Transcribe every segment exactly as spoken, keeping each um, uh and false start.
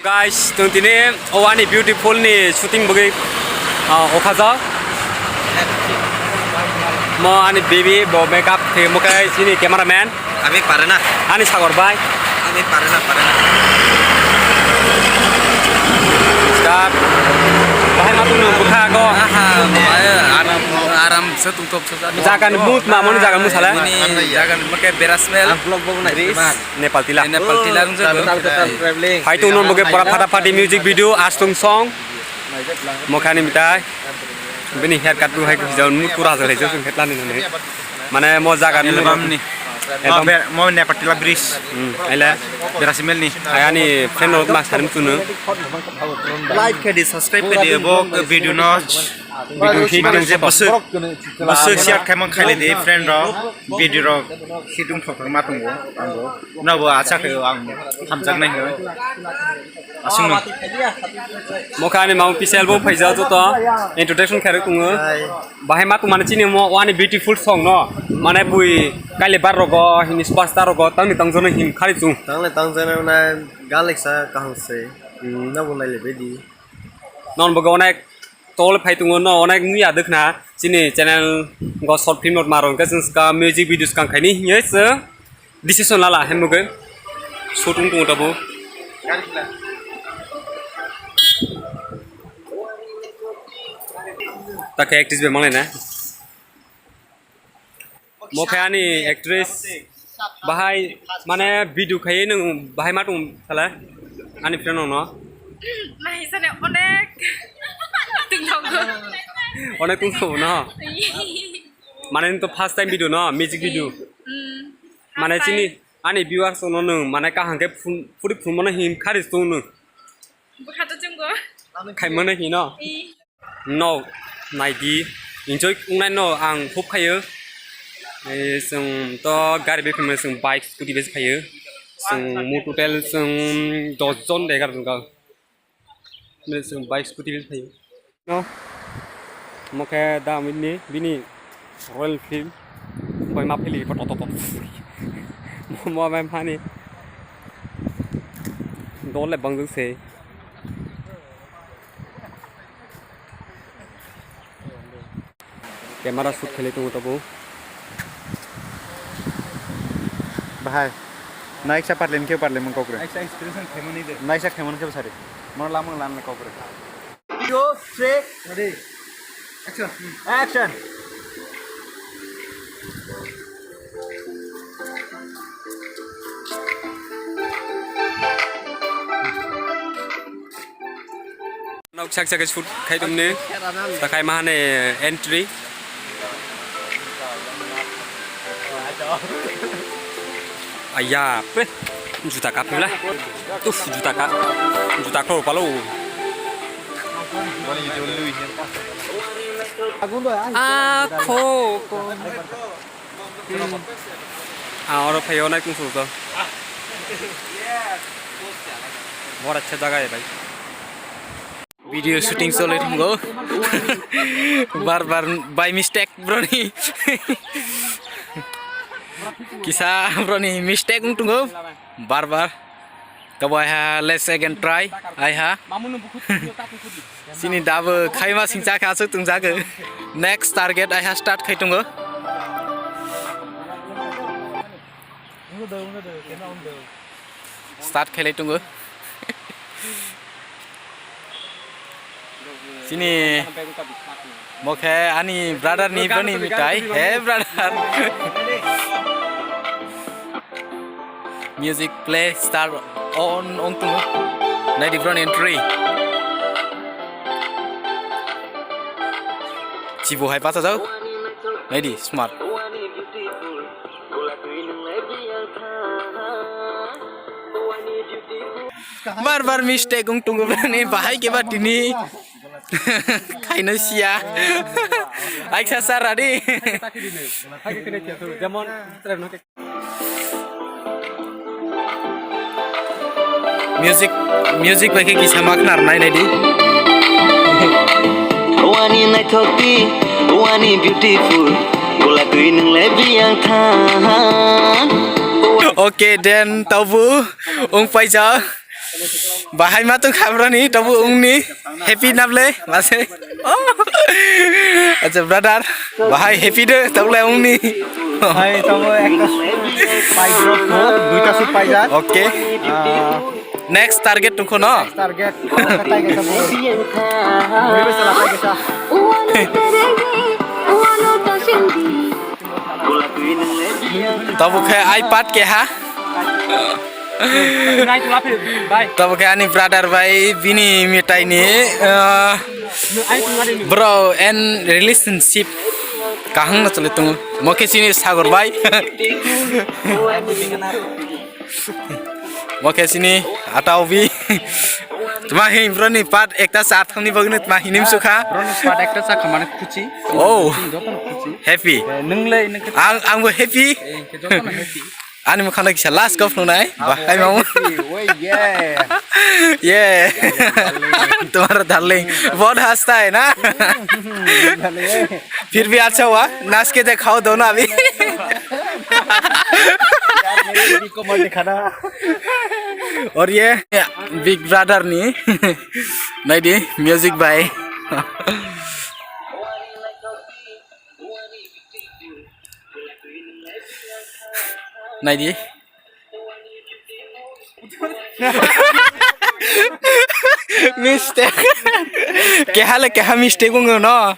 Guys, tong tini o ani beautiful ni shooting bagwi, ah, okhajak. Mo ani baby bo makeup khe mo khe chini cameraman. Ami pare na. Ani sagor bai. Ami pare na, pare na. Start. Bahai ma tong nung bwkha go. Aha, aram, aram se tong top se. Jaga ni mood ma, moni jaga ni mood sala. Ini jaga ni mo khe beras mel. Nepal tila. Nepal tila rung jago. Hai tong nung bo khe pora phata phati music video, astung song. Mo khe ani mitai. Bini hair cut bo hai kuchijak, mood pura hajak hai jok sung khe tlani nani. Mane mo jaga ni album ni. Album. Mo be-, mo Nepal tila bridge. Hmm, aile. Berasi mel ni. Hai ani friend rok ma sarim tunu. Like khe di, subscribe khe di, bo video no. Video hit mane tong je jebo. Bwswk, bwswk share khaimang khaile di friend rok. Video rok hit wng thok thok ma tongo. Ang bo. No bo acha khe ang hamjak nai hino. Aswkno. Mo khe ani mama official bo phaijak joto introduction khairok tongo. Hai. Bahai ma tongmani chini mo ani beautiful song no. Mane bui kaile bar rogo, hini superstar rogo, tangni tangjono hin khari chung. Tangle tangjono na galeksa kaham se. Hmm. Nabo naile bedi. Non bogo onek tol phai tongo no, onek nui aduk na. Chini channel go short film rok ma rong khe chwng ska music videos kang khaini hinye chwng. Decision lala hemugwi shooting tongo tabuk. Takhe actress bai manglai na. Mo khe ani actress bahai mane video khai nwng bahai ma tong sala ani friend no. Nahi sane onek tong tongo. Onek tong tongo no. Mane nwng to first time video no, music video. Hmm. Mane first chini time. Ani viewers no nwng mane kaham khe phun-, phuri phunmano hin khari tong nwng. Bwkha to chwngbo. Khaimano hino. I. No, naidi. Enjoy wngnai no ang hope khaio. Eh, chwng to gari bai phai mano, chwng bike, scooty bai se phaio. Chwng mo total chwng dos jon de gari rwkha. Mane chwng bike, scooty bai se phaio. No. Mo khe da bini, bini Royal Enfield. Bai ma phili ko to to to. Mo bai mani. Dol le bangjak se. Camera shoot khailai tongo tabuk. Bahai, naiksa parlem khe parlem kok re. Naiksa inspiration khaimani de. Naiksa khaimani khe sari. Mo lamang lan kok re. Video, take, ready. Action. Action. Nok sak sak shoot khai tumni. Ta khai mahane entry. Aya, pe. Juta kap la. Uf, juta kap. Juta klo palo. Ah, kho, kho. Hmm. Ah, oro phaio nai kung sujo. Bor acha jaga hai bhai. Video shooting choli thungo. Bar bar by mistake broni. Kisa broni mistake wng tongo. Bar bar. Kabo aiha let's again try. Aiha. Chini dabo khaima singcha kha aswk tongjago. Next target aiha start khai tongo. Start khailai tongo. Chini mokhe ani brother ni bini mitai. Hey brother. Music play start on ong tongo. Naidi broni entry. Chibo hai pacha jau. Naidi smart. Bar bar mistake wng tongo bini bahai khe ba tini khaino siya. Aisa sara di. Music, music bai khe kisa ma khna rwnai nai di. Wani naithok di, wani beautiful, gola twi nwngle biyang thang. Okay, then tabu wng paijak. Bahai ma tong khabrani tobu ungni happy nable mase. Oh. Acha brother, bahai happy de tobu le ungni. Hai tobu ekta pai drop ko, duita sut pai ja. Okay. Ah, next target tungkho no? Target. Katai kaisa bo. Bui bui sala katai kaisa. Tobu khe iPad keha. Tobo khe ani brother bai bini mitai ni, ah, bro and relationship kaham no choli tongo. Mo khe chini Sagor bai. Mo khe chini Atao bi. Tma hin bro ni part ekta sa thang ni bagwi tma hinim sukha. Bro ni part ekta sa khamani khuchi. Oh. Joto khuchi. Happy. Nung le nung khe. Ang, ang bo happy. Joto happy. Ani mukha no kisa last kok nunai. Bahai mamu. Oh yeah. Yeah. Tumhara darling bahut hasta hai na? फिर भी अच्छा हुआ, नाच के दिखाओ दोनों अभी। और ये big brother ni, nai di music by. Nai di. Mistake. Keha le keha mistake wngyo no.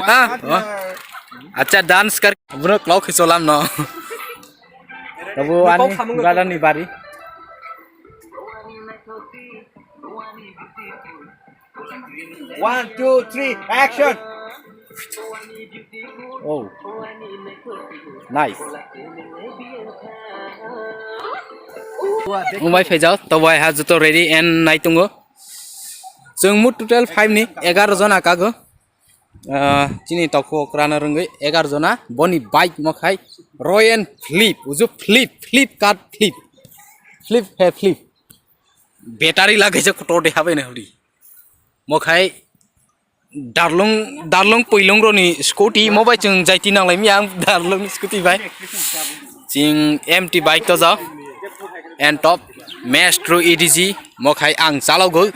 Ah, oh. Acha dance kar. Bro, klau khicholam no. Tabu ani brother ni bari. One, two, three, action. Oh. Nice. Mumbai phaijao, to bai ha joto ready and nai tongo. Chwng mut total five ni egaroh jona kago. Ah, chini tokho kwrana rwngwi egaroh jona, boni bike mokhai Royal Flip, uju Flip, Flipkart Flip, Flip he Flip, battery lagaijak kotor de habai na hudi, mokhai darlung, darlung puilung roni scooty, mobai chwng jaiti nanglai miyang darlung scooty bai, chwng empty bike to ja, and top, Maestro E D G, mokhai ang chalogwi.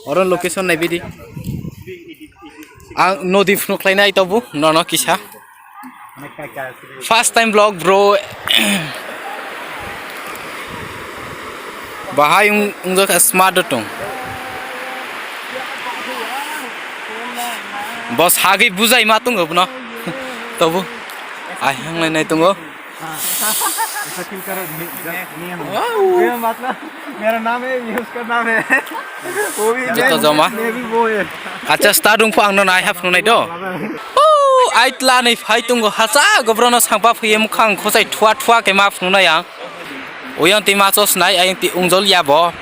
Oro location nai bidi. Ang nodi phunuk khlainai tobu nono kisa. First time vlog, bro. Bahai wng, wngjakha smart tong. Boss hagwi bujai ma tongo bono. Tobu. Ai hanglai nai tongo. ऐसा क्यों कर रहे हो? ये मतलब मेरा नाम है, ये उसका नाम है। वो भी joto मैं, joma. मैं भी वो है। Acha, start wngkha ang no nai hap nai do. Oh, aitla ni phai tongo hacha gobrono sangpa phuye mukhang khosai thua thua ke ma phunai ang. Oyang ti ma chos nai ayang ti ungjol ya bo.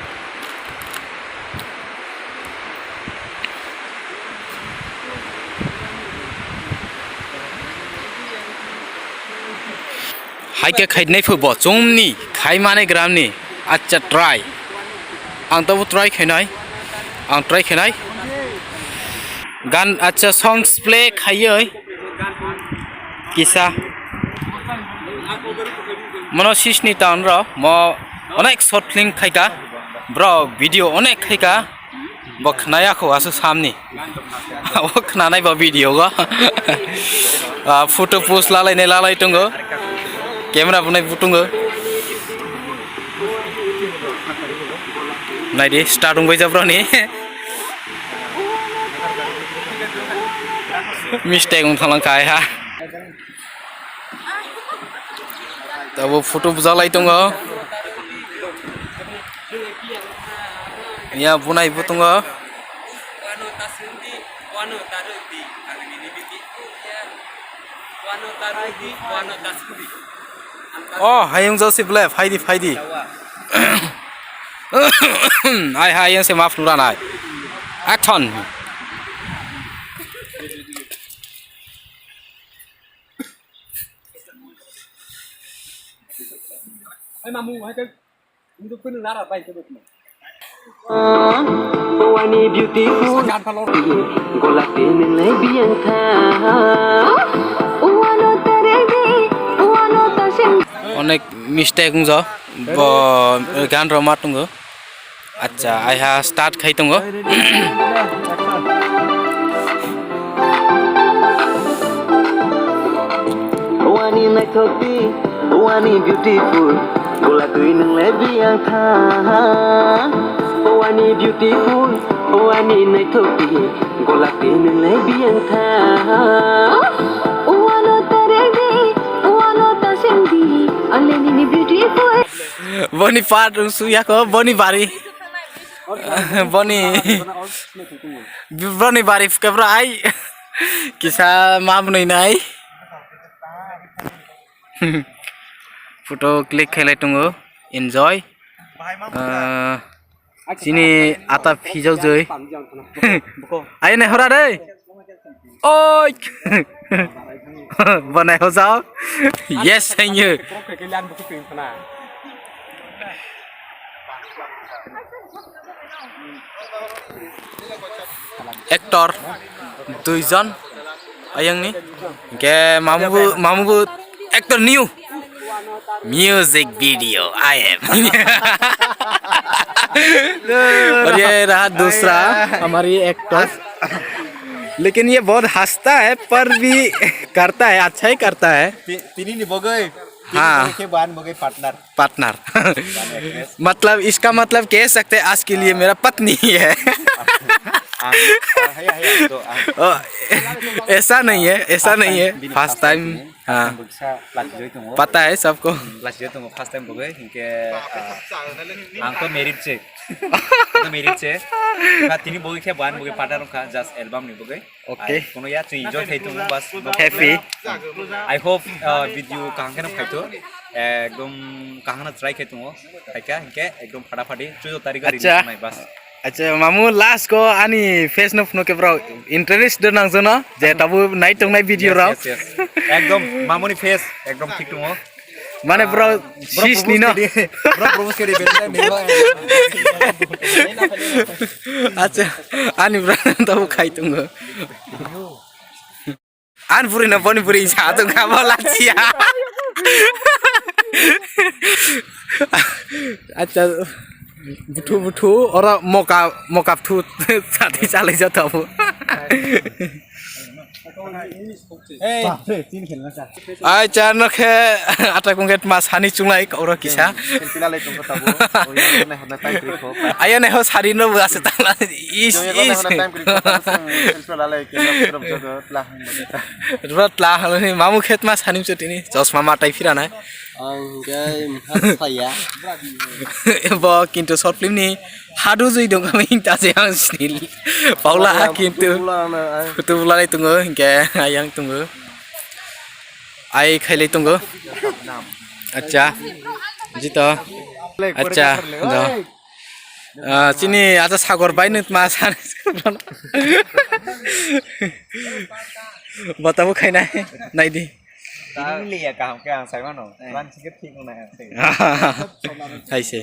Hai khe khainai phu bo chumni khaimani gramni. Acha, try. Ang tobo try khainai. Ang try khainai. Gan, acha, songs play khaioi. Kisa. Mono sisni town ro mo onek short film khaika. Bro video onek khaika. Bo khnaya kho aswk samni. Abo khnanai bo video go. Ah, photo post lalai nai lalai tongo. Camera bunai butungo. Naidi start wngwi jabra ni. Mistake wng thalang kai ha. Tabuk photo bujaklai tongo. Ya, bunai bo tongo. Oh, hayung Joseph le, phaidi, phaidi. Ai, hayung se maf nura nai. Action. Wani beautiful. Golak twi nwng le biyang tha. Wano ta ready, wano ta sing. Onek mistake wngjo. Bo gan roma tongo. Acha, aiha start khai tongo. Wani naithok di, wani beautiful, golak twi nwng le biyang tha. Wani beautiful, wani naithok di, golak twi nwng le biyang tha. Wano ta ready, wano ta sing di, only nini beautiful. Boni part wng suyako, boni bari. Boni, boni bari phuka bro ai. Kisa ma bwnwi nai. Photo click khailai tongo. Enjoy. Ah, chini ata phijak joi. Ayo nai hora dei. Oi! Banai hojao. Yes, thank you. Actor duijon ayangni. Hingke mamubu, mamubu actor new. Music video, I am. और ये रहा दूसरा हमारी एक्टर। लेकिन ये बहुत हंसता है, पर भी करता है, अच्छा ही करता है। Ti-, tini ni bagwi, tini हाँ। Bagwi khe ban bagwi partner. Partner। Ban actress। मतलब, इसका मतलब कह सकते हैं, आज के लिए मेरा पत्नी ही है। Ah, ah, haya, haya, to, ah। ओ, ऐसा नहीं है, ऐसा नहीं है। First time bini first time, first time bini। हाँ। First time bini, sa, lachijoi tongo। पता है सबको। Lachijoi tongo, first time bagwi, hingke, ah, ang to married se। Ang to married se। Ba tini bagwi khe, ban bagwi partner wngkha, just album ni bagwi। Okay। Ai, kono ya, chwng enjoy khai tongo, bas, no happy problem. I hope, uh, video kaham kheno phaito, ekdom kaham kheno try khai tongo, phaikha hinkhe ekdom phata phati, chujo tarikh o release wngnai, bas. Acha, mamu last ko ani face no phunukhe bro, interest do nangjono, je tabu nai tongnai video rok. Yes, yes, yes. Ekdom mamuni face, ekdom thik tongo. Mane bro, bro, sis ni no. Bro, propose kedi, bro, propose kedi, bro. Acha, ani bro, tabu khai tongo. An puri no boni puri sa tongo, abo lachia. Acha, buthu, buthu, ora moka, moka buthu, sati chalai jata bo. Ai, char no khe, atak kungket mas hani chunglai, oro kisa. Selfie lalai tongkha tabo. Oya, nai hwnna time kwrwi kho. Aya, nai ho sari no ase tala. Is, is. Time kwrwi kho tabo, selfie lalai khe, rot la, hani mamu khet mas hani chotini. Chosma matai phira nai. Ang gai mha saya. Bo kintu short film ni hadu jui dong kami ta se ang snil. Paula kintu. Photo bula lai tongo, hinkhe ayang tongo. Ai khailai tongo. Acha. Jito. Acha. Do. Ah, chini acha sagor bai nut ma san. Bata bo khainai. Naidi. Tini liya kaham khe ang sai mano. Ran sikhe thik wngnai ang sai. Hai se.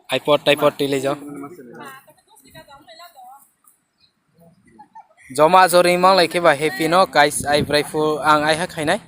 Aipot, taipot twi lai jao. Joma jori mang lai khe ba happy no, guys, ai brai phu ang ai ha khainai.